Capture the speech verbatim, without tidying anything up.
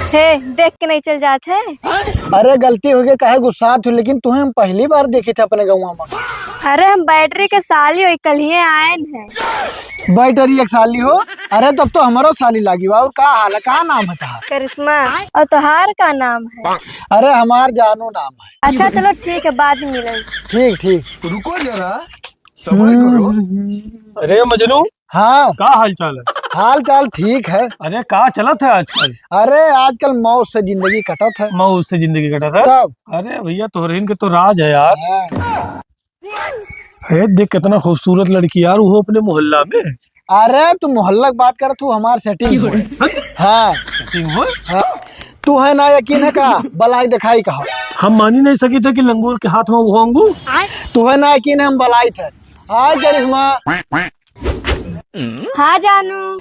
हे, देख के नहीं चल जात है। अरे गलती हो गई, काहे गुस्सात हो, लेकिन तुहे हम पहली बार देखी थे अपने गौवा में। अरे हम बैटरी के साली होई, कल ही आयन है। बैटरी एक साली हो? अरे तब तो हमारो साली लागी बा। और का हाल है, का नाम है तहार? करिश्मा। और तोहार का नाम है? अरे हमार जानू नाम है। अच्छा चलो ठीक है, बाद में मिलेंगे। ठीक ठीक। रुको जरा, सबर करो। अरे मजनू, हाँ। का हाल चाल है? हाल चाल ठीक है। अरे का चलत है आजकल? अरे आजकल मौज से जिंदगी कटत है। मौज से जिंदगी कटत है? तब। अरे भैया तोहरेन के तो राज है यार। हाँ। हे देख कितना खूबसूरत लड़की यार, वो अपने मोहल्ला में। अरे तू मोहल्ला की बात कर, तू हमार सेटिंग हो। हाँ। सेटिंग हो? हाँ। तू है ना यकीन है का? बलाई दिखाई कहा। हम मानी नहीं सकी थे कि लंगूर के हाथ में वो अंगूर। तू है ना यकीन है, हम बलाई थे। हाँ करिश्मा। हाँ जानू।